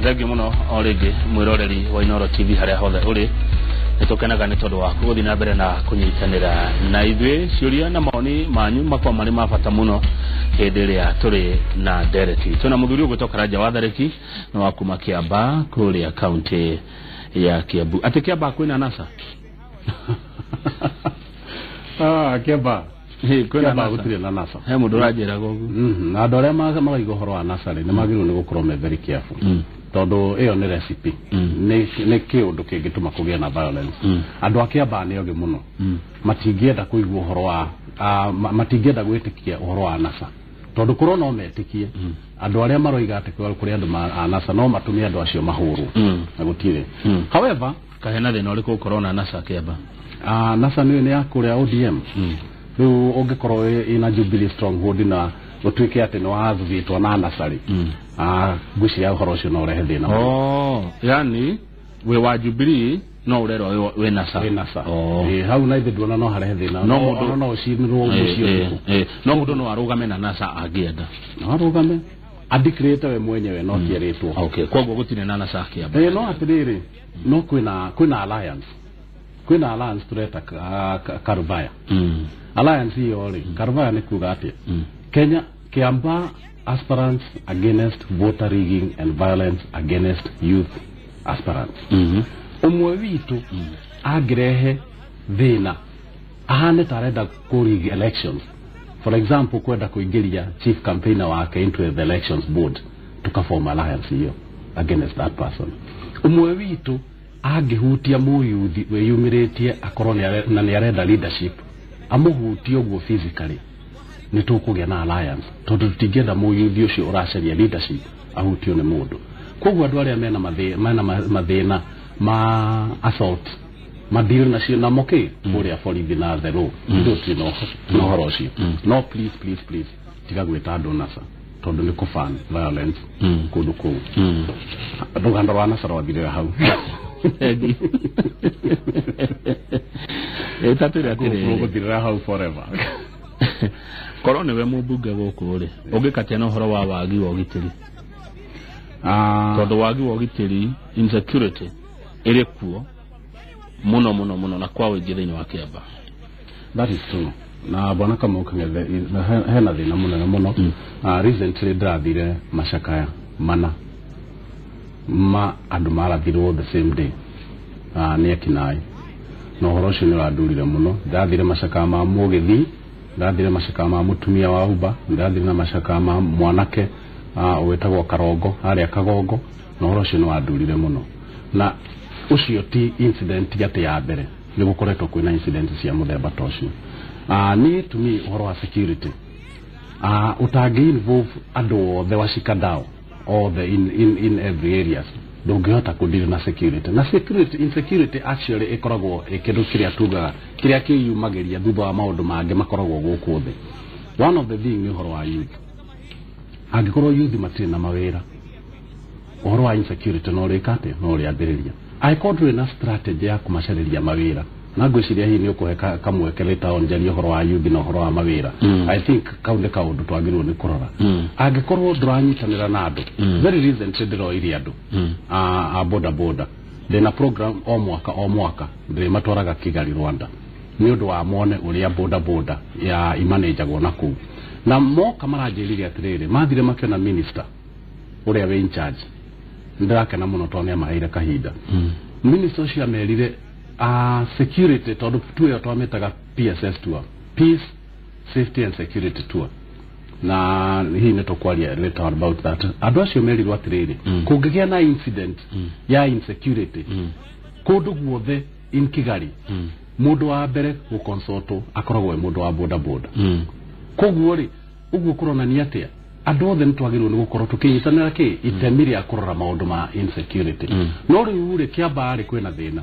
Thengiũ mũno o rĩngĩ mwĩroreri wa Inooro TV harĩa hothe ũrĩ. Nĩ tũkenaga nĩ tondũ wa gũthiĩ na mbere na kũnyitanĩra na ithuĩ. Ciũria na mawoni manyu makoragwo marĩ ma bata mũno hĩndĩ ĩrĩa tũrĩ na ndereti. Twĩna mũthuri ũgwĩtwo Karanja wa Tharĩki, nĩ wa kuma Kĩambaa kũrĩa kaunti ya Kiambu. Atĩ Kĩambaa kwĩna NASA? Ah, Kĩambaa. Hĩ, kwĩna Kĩambaa NASA. Gũtirĩ na NASA. He mũndũ ũranjĩraga ũguo. Na andũ arĩa maraiga ũhoro wa NASA rĩ, nĩ magĩrĩirwo nĩ gũkorwo me very careful, tondũ ĩyo nĩ recipe, nĩ kĩũndũ kĩngĩtũma kũgĩe na violence. Andũ a Kĩambaa nĩ ogĩ mũno, matingĩenda kũigua ũhoro wa matingĩenda gwĩtĩkia ũhoro wa NASA, tondũ korwo no metĩkie andũ arĩa maroiga atĩ kũrĩ andũ a NASA, no matũme andũ acio mahũrwo, na gũtirĩ. However, Kahena thĩna ũrĩkũ gũkorwo na NASA Kĩambaa? NASA nĩ ya kũrĩa ODM. Rĩu ũngĩkorwo ĩna Jubilee stronghold na gũtuĩke atĩ nĩ wathugĩtwo na NASA rĩ, ngwĩciria ũhoro ũcio no ũrehe thĩna. Oh, yani wĩ wa Jubilee no ũrerwo wĩ NASA. Wĩ NASA. Oh. Ĩ, hau na ithe nduona no harehe thĩna. No mũndũ- Ona no ũcinĩrwo mũciĩ ũtukũ. No mũndũ no arũgame na NASA angĩenda. No arũgame adeclare we mwenyewe, no tierĩtwo. Okay, koguo gũtirĩ na NASA Kĩambaa. No atĩrĩrĩ, no kwĩna alliance, tũreta Karuvaya Alliance. Iyo rĩ, Karuvaya nĩ kuga atĩa? Kenya Kiambaa Aspirants Against Voter Rigging and Violence Against Youth Aspirants. Ũmwe witũ angĩrehe thĩna ahane ta arenda kũ-rig elections, for example kwenda kũingĩria chief campaigner wake into the elections board, tukaform alliance iyo against that person. Ũmwe witũ angĩhutia mũyuthi wĩyumĩrĩtie akorwo na nĩ arenda leadership, amũhutie ũguo physically, nĩ tũkũgĩa na alliance, tondũ tũtingĩenda mũyuthi ũcio ũracaria leadership ahutio nĩ mũndũ. Koguo andũ arĩa mena mathĩna ma assault madeal nacio namo kĩ kũrĩa borithi na the law. Ithuĩ tũtirĩ na ũhoro ũcio. No please, please, please, tiga gwĩta andũ NASA, tondũ nĩ kũfan violence kũndũ kũu. Rũgano rwa NASA rwathirĩra hau. Egi. Ĩtatwĩre atĩrĩrĩ. Rũgũthirĩra hau forever. Korwo nĩwe mũmbunge gũkũ rĩ, ũngĩkatia na ũhoro wa wagi wa ũgitĩri? Tondũ wagi wa ũgitĩri, insecurity ĩrĩ kuo mũno mũno mũno na kwa ũingĩ thĩinĩ wa Kĩamba. That is true. Na bwana Kamau Kang'ethe, hena thĩna mũnene mũno. Recently ndĩrathire macakaya mana ma andũ marathirwo the same day nĩ ekinaĩ, na ũhoro ũcio nĩ ũrandurire mũno. Ndĩrathire macakaya ma mũgĩthi, ndĩrathire macakaya ma mũtumia wa uba, ndĩrathire na macakaya ma mwanake wĩtagwo Karongo harĩa Kagongo, na ũhoro ũcio nĩ wandurire mũno. Na ũcio ti incident atĩ ya mbere, nĩ gũkoretwo kwĩna incident cia mũthemba ta ũcio. Niĩ to me, ũhoro wa security ũtangĩ involve andũ othe, washikadau othe in every areas, ndũngĩhota kũdeal na security. Na security, insecurity actually ĩkoragwo ĩ kĩndũ kĩrĩa tugaga kĩrĩa kĩyumagĩria thutha wa maũndũ mangĩ makoragwo gũkũ thĩ. One of the thing nĩ ũhoro wa youth. Angĩkorwo youth matirĩ na mawĩra, ũhoro wa insecurity no ũrĩka atĩ no ũrĩambĩrĩria, angĩkorwo ndũrĩ na strategy ya kũmacarĩria mawĩra. Na ngwĩciria hihi nĩ ũkũhe kamweke later on njarie ũhoro wa youth na ũhoro wa mawĩra. I think kau nĩ kaũndũ twagĩrĩirwo nĩ kũrora. Angĩkorwo ndũranyitanĩra na andũ, very recently ndĩroirie andũ a boda boda, ndĩna program o mwaka o mwaka ndĩmatwaraga Kigali, Rwanda, nĩ ũndũ wa mone ũrĩa boda boda ya imanĩnjagwo na kũu. Na moka maranjĩrire atĩrĩrĩ, mathire makĩona minister ũrĩa wĩ in charge. Ndĩrakena mũno tondũ nĩ amaheire kahinda. Minister ũcio amerire security, tondũ tour ĩyo twamĩtaga PSS tour, Peace, Safety and Security Tour, na hihi nĩ tũkwaria later on about that. Andũ acio merirwo atĩrĩrĩ, kũngĩgĩa na incident ya insecurity kũndũ guothe in Kigali, mũndũ wa mbere gũconsultwo akoragwo e mũndũ wa boda boda. Koguo rĩ, ũguo kũronania atĩa? Andũ othe nĩ twagĩrĩirwo nĩ gũkorwo tũkĩnyitanĩra kĩ itemi rĩa kũrora maũndũ ma insecurity. No rĩu rĩ, Kĩambaa rĩ, kwĩna thĩna.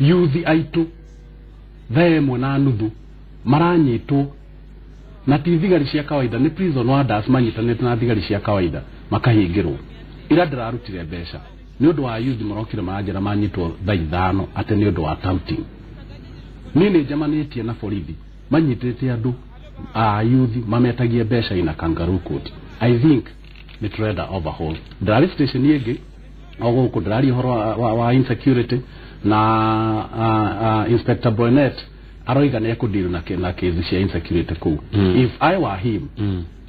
Yuthi aitũ 1.5 maranyitwo, na ti thigari cia kawaida, nĩ prison warders manyitanĩte na thigari cia kawaida, makahingĩrwo. Ira ndĩrarutire mbeca nĩ ũndũ wa youth marokire maranjĩra manyitwo thaa 5 atĩ nĩ ũndũ wa touting. Niĩ nĩ njamanĩtie na borithi manyitĩte andũ a youth mametagie mbeca ina kangaroo court. I think nĩ tũrenda overhaul. Ndarĩ station ĩngĩ. O gũkũ ndĩraria ũhoro wa insecurity na Inspector Boynet aroiga nĩ ekũdeal na kesi cia insecurity kũu. If I were him,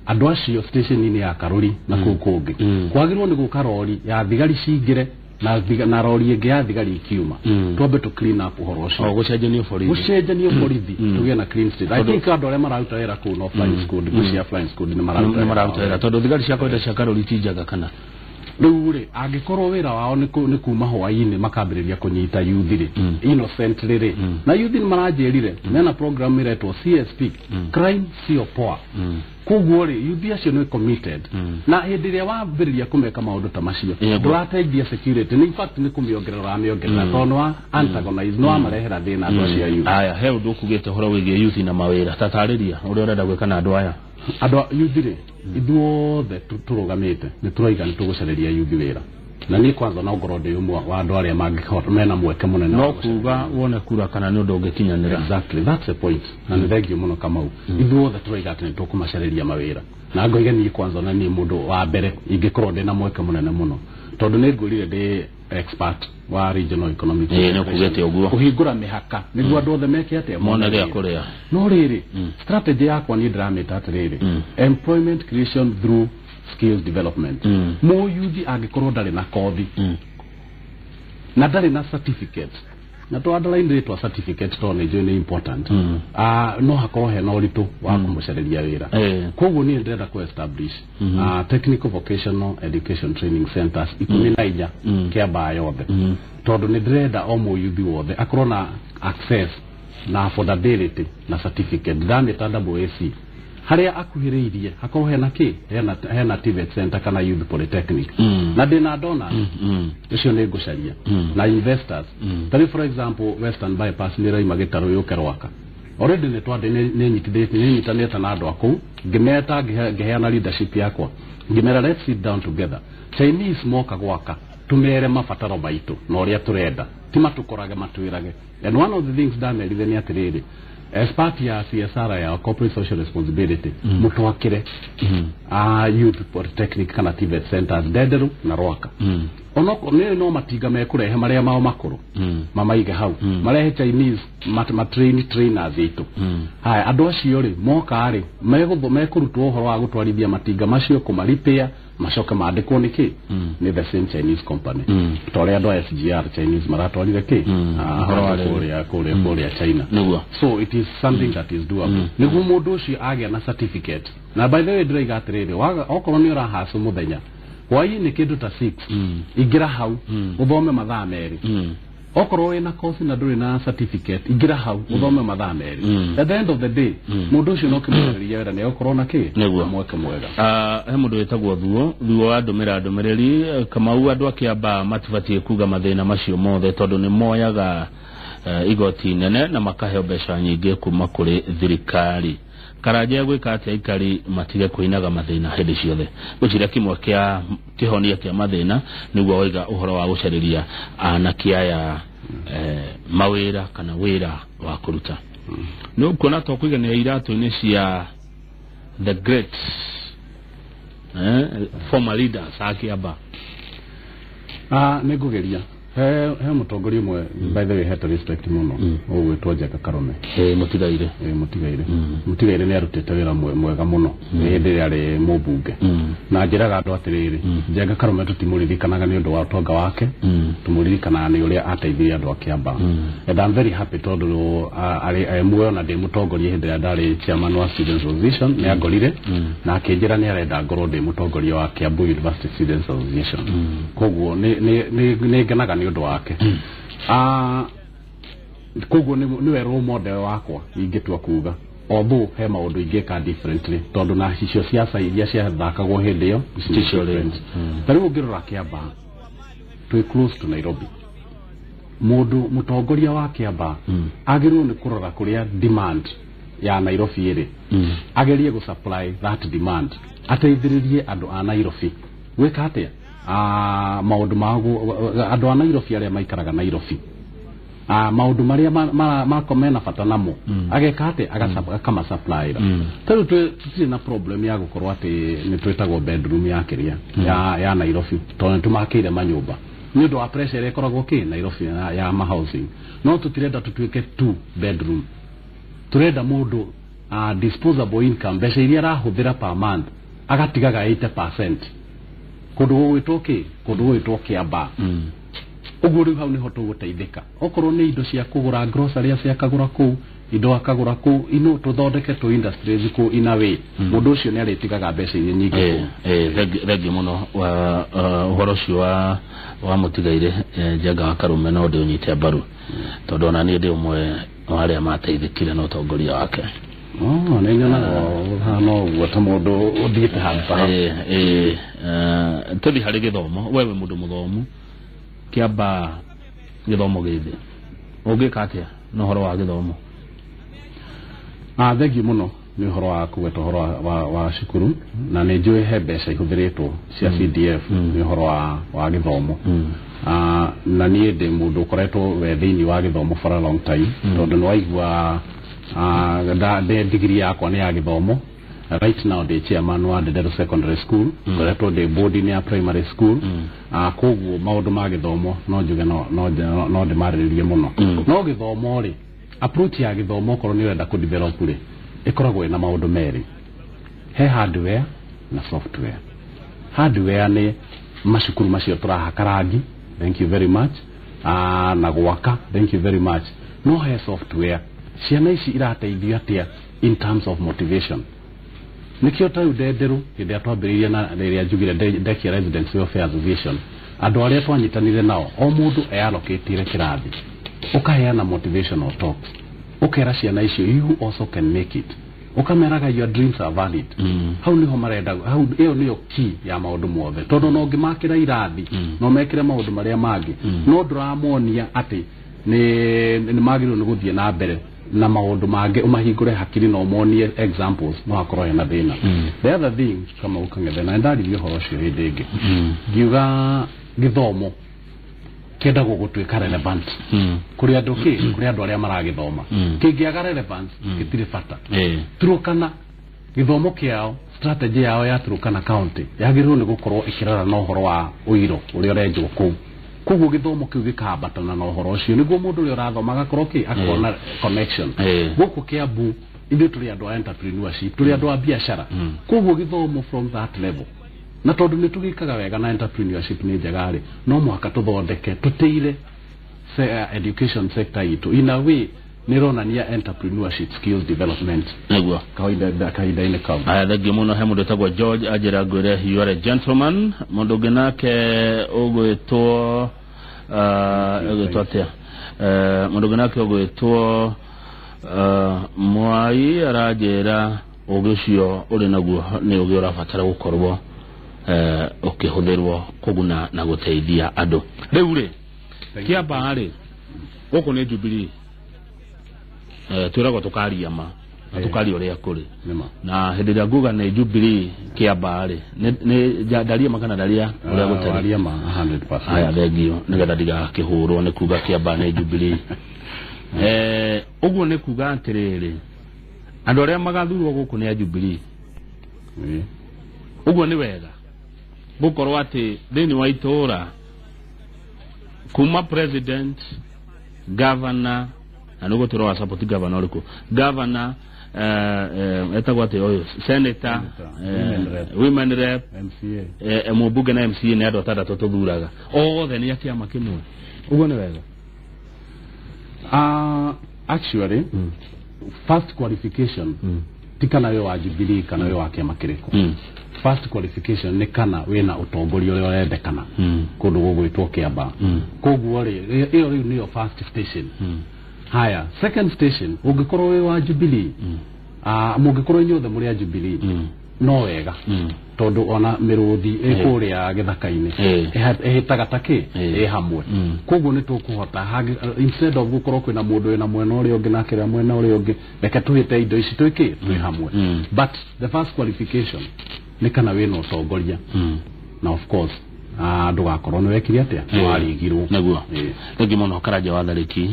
andũ acio station-inĩ ya Karuri na kũu kũngĩ, kwagĩrĩirwo nĩ gũka rori ya thigari cingĩre na rori ĩngĩ ya thigari ikiuma, twambe tũ clean up ũhoro ũcio. O gũcenjanio borithi. Gũcenjanio borithi, tũgĩe na clean state. I think andũ arĩa mararuta wĩra kũu no flying squad, cia flying squad nĩ mararuta. Nĩ mararuta wĩra, tondũ thigari cia kawaida cia Karuri ti njega kana? Rĩu rĩ, angĩkorwo wĩra wao nĩ kuma hwaĩ-inĩ makambĩrĩria kũnyita youth rĩ, innocently rĩ, na youth nĩ maranjĩrire mena program ĩretwo CSP, crime sio poa. Koguo rĩ, youth acio nĩ committed, na hĩndĩ ĩrĩa wambĩrĩria kũmeka maũndũ ta macio, ndũrateithia security, nĩ in fact nĩ kũmĩongerera ũramĩongerera, tondũ nĩ wa antagonize, nĩ wamarehera thĩna andũ acio a youth. Aya, he ũndũ ũkugĩte ũhoro wĩgiĩ youth na mawĩra, tatarĩria ũrĩa ũrenda gwĩka na andũ aya. Andũ a youth rĩ, ithuothe tũrũgamĩte nĩ tũraiga nĩ tũgũcareria youth wĩra, na niĩ kwanza no ngorwo ndĩ ũmwe wa andũ arĩa mangĩhota mena mweke mũnene no wa gũcaria. Kuga wone kura kana nĩ ũndũ ũngĩkinyanĩra? Exactly, that's the point, na nĩ thank you mũno, Kamau. Ithuothe tũraiga atĩ nĩ tũkũmacareria mawĩra, na ngoiga niĩ kwanza na niĩ mũndũ wa mbere ingĩkorwo ndĩ na mweke mũnene mũno, tondũ nĩ ngwĩrire ndĩ expert wa regional economic Ĩĩ, nĩ ũkugĩte ũguo. Kũhingũra mĩhaka nĩguo andũ othe meke atĩa? Mone rĩa wĩra. Kũrĩa. No rĩrĩ, strategy yakwa niĩ ndĩramĩta atĩrĩrĩ, employment creation through skills development. Mũyuthi angĩkorwo ndarĩ na kothi na ndarĩ na certificate, na to underline rĩtwa certificate tondũ nĩ njũĩ nĩ important, no hakorwo hena ũritũ wa kũmũcareria wĩra. Koguo niĩ ndĩrenda kũ establish technical vocational education training centers 14 Kĩambaa yothe, tondũ nĩ ndĩrenda o mũyuthi wothe akorwo na access na affordability na certificate. Ndĩramĩta WAC, harĩa akuhĩrĩirie hakorwo hena kĩ, hena TVET center kana youth polytechnic, na ndĩna donors ũcio nĩ ngũcaria na investors. Ta rĩu, for example, Western Bypass nĩ ĩraima gĩtarũ yũke Rwaka. Already nĩ twandĩ nĩ nyitanĩte na andũ a kũu, ngĩmeta, ngĩheana leadership yakwa, ngĩmera, "Let's sit down together." Chinese moka gwaka, tumere mabataro maitũ na ũrĩa tũrenda, ti matũkorage matwĩrage. And one of the things ndamerire nĩ atĩrĩrĩ, as part ya CSR ya corporate social responsibility, mũtwakĩre youth polytechnic kana TVET centers Ndenderu na Rwaka. Onoko nĩ no matinga mekũrehe marĩa mao makũrũ, mamaige hau, marehe Chinese matrain trainers itũ. Haya, andũ acio rĩ, moka rĩ, mekũrutwo ũhoro wa gũtwarithia matinga macio, kũmaripĩa, macoke mandĩkwo nĩ kĩ, nĩ the same Chinese company, ta ũrĩa andũ a SGR Chinese maratwarire kĩ. Ũhoro wa rĩrĩ. Kũrĩa China. So it is something that is doable, nĩguo mũndũ ũcio agĩa na certificate. Na by the way, ndĩraiga atĩrĩrĩ, okorwo nĩ ũrahacũ mũthenya, hwaĩ-inĩ kĩndũ ta 6, ingĩra hau ũthome mathaa 2. Okorwo wĩna course na ndũrĩ na certificate, ingĩra hau ũthome mathaa 2. At the end of the day, mũndũ ũcio no kĩmũcarĩria wĩra, nĩ egũkorwo na kĩ? Na mweke mwega. Ah, he mũndũ wĩtagwo Thuo. Thuo andũmĩra ndũmĩrĩri, Kamau, andũ a Kĩambaa matibatiĩ kuga mathĩna macio mothe tondũ nĩ moyaga igoti inene na makaheo mbeca nyingĩ kuma kũrĩ thirikari. Karanja gwĩka atĩa aikari matige kũinaga mathĩna hĩndĩ ciothe? Gwĩciria kĩmwe kĩa kĩhonia kĩa mathĩna nĩguo waiga ũhoro wa gũcarĩria anake aya mawĩra kana wĩra wa kũruta. Nĩ ũkuona to kũiganĩra iratũ-inĩ cia the great former leaders a Kĩamba. Ah, nĩ ngũgeria. He mũtongoria ũmwe, by the way, hete respect mũno, ũgwĩtwo Njenga Karume. Mũtigaire. Ĩ, mũtigaire. Mũtigaire nĩ arutĩte wĩra mwega mũno hĩndĩ ĩrĩa arĩ mũmbunge, na njĩraga andũ atĩrĩrĩ, Njenga Karume tũtimũririkanaga nĩ ũndũ wa ũtonga wake, tũmũririkanaga nĩ ũrĩa ateithirie andũ a Kĩambaa. And I'm very happy tondũ arĩ muoyo na ndĩ mũtongoria. Hĩndĩ ĩrĩa ndarĩ chairman wa Students Association, nĩ angorire na akĩnjĩra nĩ arenda ngorwo ndĩ mũtongoria wa Kiambu University Students Association. Koguo nĩ ngenaga nĩ ũndũ wake. Koguo nĩwe role model wakwa ingĩtua kuga, although he maũndũ ingĩka differently, tondũ na icio ciaca iria ciathakagwo hĩndĩ ĩyo ici nĩ Ticio rĩu. different. Ta rĩu ũngĩrora Kĩambaa, twĩ close to Nairobi. Mũndũ mũtongoria wa Kĩambaa agĩrĩirwo nĩ kũrora kũrĩa demand ya Nairobi ĩrĩ, agerie gũ supply that demand, ateithĩrĩrie andũ a Nairobi gwĩka atĩa? Maũndũ ma andũ a Nairobi arĩa maikaraga Nairobi, maũndũ marĩa mena bata namo, ageka atĩa? Akamasupplyra. Ta rĩu tũtirĩ na problem ya gũkorwo atĩ nĩ twĩtagwo bedroom ya kĩrĩa ya Nairobi, tondũ nĩ tũmakĩire manyũmba. Nĩ ũndũ wa pressure ĩrĩa ĩkoragwo kĩ Nairobi ya ma housing. No tũtirenda tũtuĩke 2 bedroom. Tũrenda mũndũ disposable income, mbeca iria arahũthĩra per month agatigaga 80% kũndũ gũgwĩtwo kĩ, kũndũ gũgwĩtwo Kĩambaa. Ũguo rĩu hau nĩho tũgũteithĩka. Okorwo nĩ indo cia kũgũra grocery akagũra kũu, indo akagũra kũu, ino tũthondeke tũ industries kũu in a way. Mũndũ ũcio nĩ arĩtigaga mbeca iria nyingĩ kũu. Thengiũ mũno wa ũhoro ũcio wa mũtigaire Njenga wa Karume, no ndĩũnyite mbaru tondũ ona niĩ ndĩ ũmwe wa arĩa mateithĩkire na ũtongoria wake. Nĩ nyonaga ũhana ũguo ta mũndũ ũthiĩte handũ ta hau. Tũthiĩ harĩ gĩthomo. We wĩ mũndũ mũthomu, Kĩambaa gĩthomo gĩ thĩ, ũngĩka atĩa na ũhoro wa gĩthomo? Thengiũ mũno nĩ ũhoro wa kũgweta ũhoro wa cukuru, na nĩ njũĩ he mbeca ihũthĩrĩtwo cia CDF nĩ ũhoro wa gĩthomo. Na niĩ ndĩ mũndũ ũkoretwo we thĩinĩ wa gĩthomo for a long time, tondũ nĩ waigua ndĩ degree yakwa nĩ ya gĩthomo. Right now ndĩ chairman wa Ndenderu Secondary School, ngoretwo ndĩ board-inĩ ya primary school. Koguo maũndũ ma gĩthomo no njuge no ndĩmarĩrĩrie mũno. No gĩthomo rĩ, approach ya gĩthomo okorwo nĩ ũrenda kũ develop rĩ, ĩkoragwo ĩna maũndũ merĩ. He hardware na software. Hardware nĩ macukuru macio tũrahaka rangi, thank you very much, na gwaka, thank you very much. No he software, ciana ici irateithio atĩa in terms of motivation? Nĩkĩo ta rĩu Ndenderu hĩndĩ ĩrĩa twambĩrĩirie na rĩrĩa njugire ndekia Residents Welfare Association, andũ arĩa twanyitanire nao o mũndũ eyallocatire kĩrathi, ũkaheana motivational talks, ũkera ciana icio you also can make it, ũkameraga your dreams are valid. Hau niho marenda, hau ĩyo nĩyo key ya maũndũ mothe, tondũ no ũngĩmakĩra irathi no mekĩre maũndũ marĩa mangĩ, no ndũramonia atĩ nĩ magĩrĩirwo nĩ gũthiĩ na mbere na maũndũ mangĩ, ũmahingũre hakiri na ũmonie examples, no hakorwo hena thĩna. The other thing, kama ũkang'ethe na ndaririe ũhoro ũcio hĩndĩ ĩngĩ, ngiuga gĩthomo kĩendagwo gũtuĩka relevant kũrĩ andũ kĩ, kũrĩ andũ arĩa maragĩthoma. Kĩngĩaga relevance gĩtirĩ bata. Turukana gĩthomo kĩao, strategy yao ya Turukana County yagĩrĩirwo nĩ gũkorwo ĩkĩrora na ũhoro wa ũiro ũrĩa ũrenjwo kũu. Koguo gĩthomo kĩu gĩkambatana na ũhoro ũcio nĩguo mũndũ ũrĩa ũrathoma agakorwo kĩ, akona connection. Gũkũ Kĩambu ithuĩ tũrĩ andũ a entrepreneurship, tũrĩ andũ a biacara, koguo gĩthomo from that level, na tondũ nĩ tũgĩkaga wega na entrepreneurship nĩ njega rĩ, no mũhaka tũthondeke tũtĩire education sector itũ in a way nĩ ĩronania entrepreneurship skills development Nĩguo kahinda-inĩ kau. Aya, thengiũ mũno. He mũndũ wĩtagwo George anjĩra ngwĩre you are a gentleman. Mũndũ ũngĩ nake ũgwĩtwo ũgwĩtwo atĩa? Mũndũ ũngĩ nake ũgwĩtwo Mwai aranjĩra ũgĩ ũcio ũrĩ naguo nĩ ũgĩ ũrabatara gũkorwo ũkĩhũthĩrwo kũguna na gũteithia andũ. Rĩu rĩ, Kĩambaa rĩ, gũkũ nĩ Jubilee, twĩragwo tũkaria ma na tũkaria ũrĩa kũrĩ. Nĩma. Na hĩndĩ ĩrĩa nguga nĩ Jubilee Kĩambaa rĩ, ndaria ma kana ndaria ũrĩa gũtarĩ? Waria ma 100%. Aya, thengio, nĩgetha ndigakĩhũrwo nĩ kuga Kĩambaa nĩ Jubilee. Ũguo nĩ kuga atĩrĩrĩ, andũ arĩa magathurwo gũkũ nĩ a Jubilee. Ũguo nĩ wega gũkorwo atĩ thĩinĩ wa itũũra kuma president, governor, na nĩguo tũrora support governor ũrĩkũ, governor, etagwo atĩ ũyũ senator, Senator, women rep. Women rep, MCA, mũmbunge na MCA, nĩ andũ atandatũ tũthuraga othe nĩ a kĩama kĩmwe. Ũguo nĩ wega? Actually, first qualification ti kana wĩ wa Jubilee kana wĩ wa kĩama kĩrĩkũ. First qualification nĩ kana wĩna ũtongoria ũrĩa ũrendekana kũndũ gũgwĩtwo Kĩambaa. Koguo rĩ, ĩyo rĩu nĩyo first station. Haya, second station, ũngĩkorwo wĩ wa Jubilee, mũngĩkorwo inyuothe mũrĩ a Jubilee, no wega, tondũ ona mĩrũthi ĩ kũrĩa gĩthaka-inĩ ĩhĩtaga ta kĩ ĩ hamwe. Koguo nĩ tũkũhota instead of gũkorwo kwĩna mũndũ wĩna mwena ũrĩa ũngĩ nake ũrĩa mwena ũrĩa ũngĩ, reke tũhĩte indo ici twĩkĩ twĩ hamwe. But the first qualification nĩ kana wĩna ũtongoria, na of course ndũgakorwo nĩ wekire atĩa, nĩ warigirwo. Nĩguo. Thengi mũno Karanja wa Tharĩki,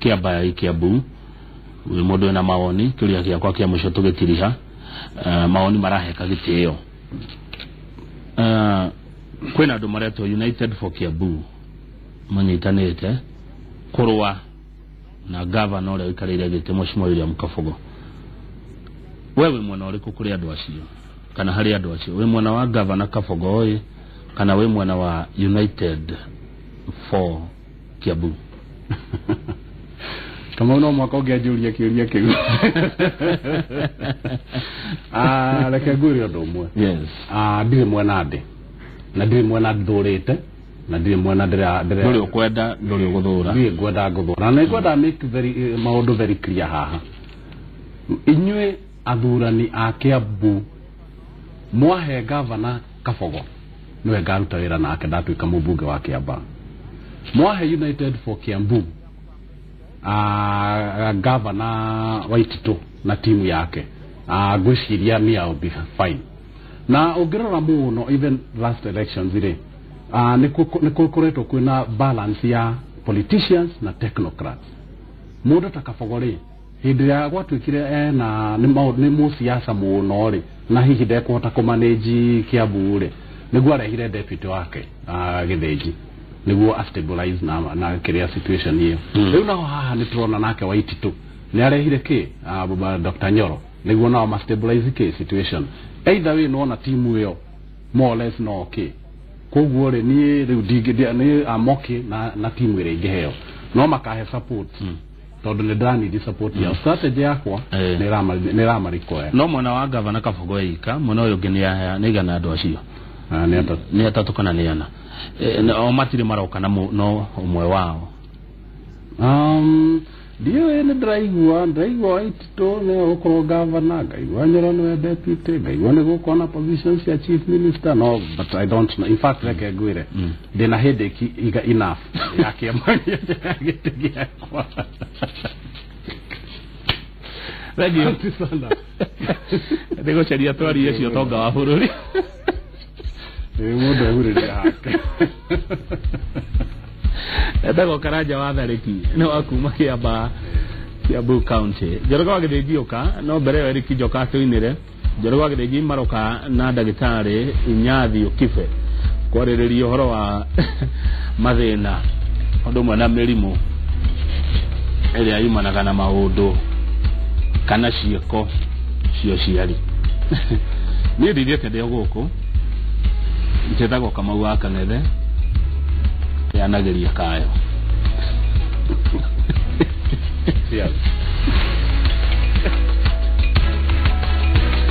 Kĩambaya gĩ Kĩambu, wĩ mũndũ wĩna mawoni. Kĩũria gĩakwa kĩa mũico tũgĩtiriha, mawoni maraheka gĩtĩo. Kwĩna andũ maretwo United for Kiambu manyitanĩte kũrũa na gavana ũrĩa ũikarĩire gĩtĩ Mheshimiwa William Kabogo. We wĩ mwena ũrĩkũ kũrĩ andũ acio kana harĩ andũ acio? Wĩ mwena wa gavana Kabogo ĩ kana wĩ mwena wa United for Kiambu? Kamau, no mwaka ũngĩanjũria kĩũria kĩu. Ah, reke ngwĩre ũndũ ũmwe. Yes. Ah, ndirĩ mwena ndĩ na ndirĩ mwena ndũrĩte na ndirĩ mwena ndĩra Ndũrĩ ũkwenda, ndũrĩ ũgũthũra. Ndirĩ ngwenda ngũthũra, na nĩngwenda make very maũndũ very clear haha. Inyuĩ athurani a Kiambu, mwahe gavana Kabogo, nĩwe ngaruta wĩra nake ndatuĩka mũmbunge wa Kiambaa. Mwahe United for Kiambu, gavana Waititũ na timu yake, ngwĩciria me I'll be fine. Na ũngĩrora mũno, even last elections rĩ, nĩ gũkoretwo kwĩna balance ya politicians na technocrats. Mũndũ ta Kabogo rĩ, hĩndĩ ĩrĩa gwatuĩkire ena nĩ mũciaca mũno rĩ, na hihi ndekũhota kũmanage Kiambu rĩ, nĩguo arehire deputy wake, Gĩthĩnji, nĩguo a stabilize na kĩrĩa situation ĩyo. Rĩu naho haha nĩ tũrona nake Waititũ nĩ arehire kĩ Dr. Nyoro, nĩguo nao ma stabilize kĩ situation. Either way, nĩwona timu ĩyo more or less no okay. Koguo rĩ, niĩ rĩu nĩ I'm okay na timu ĩrĩa ingĩheo, no makahe support, tondũ nĩ ndĩranidi support yao. Strategy yakwa nĩ ĩramarikoya. No mwena wa gavana Kabogo ika, mwena ũyũ ũngĩ nĩ igana andũ acio? Nĩ atatũ. Nĩ atatũ kana nĩ ana? O matirĩ maroka na no ũmwe wao? Ndiũĩ, nĩ ndĩraigua Waititũ nĩwe gũkorwo gavana, ngaigua Nyoro nĩwe deputy, ngaigua nĩ gũkorwo na position cia chief minister, no but I don't know. In fact, reke ngwĩre, ndĩna headache iga enough ya kĩama gĩtĩ gĩakwa. Thank you. Asante sana. Nĩ gũcaria twarie cio tonga wa bũrũri. Ĩ, mũndũ ehurĩria hake. Etagwo Karanja wa Tharĩki, nĩ wa kuma Kĩamba, Kiambu County. Njoroge wa Gĩthĩnji ũka, no mbere ĩyo Eric Njoka atũinĩre. Njoroge wa Gĩthĩnji maroka na ndagĩtarĩ Inyathi Ũkibe kwarĩrĩria ũhoro wa mathĩna ũndũ ũmwe na mĩrimũ ĩrĩa yumanaga na maũndũ kana ciĩko cia ũciari. Niĩ ndithiĩte ndĩ o gũkũ, njĩtagwo Kamau wa Kang'ethe, yanagĩria kayo. Cheers.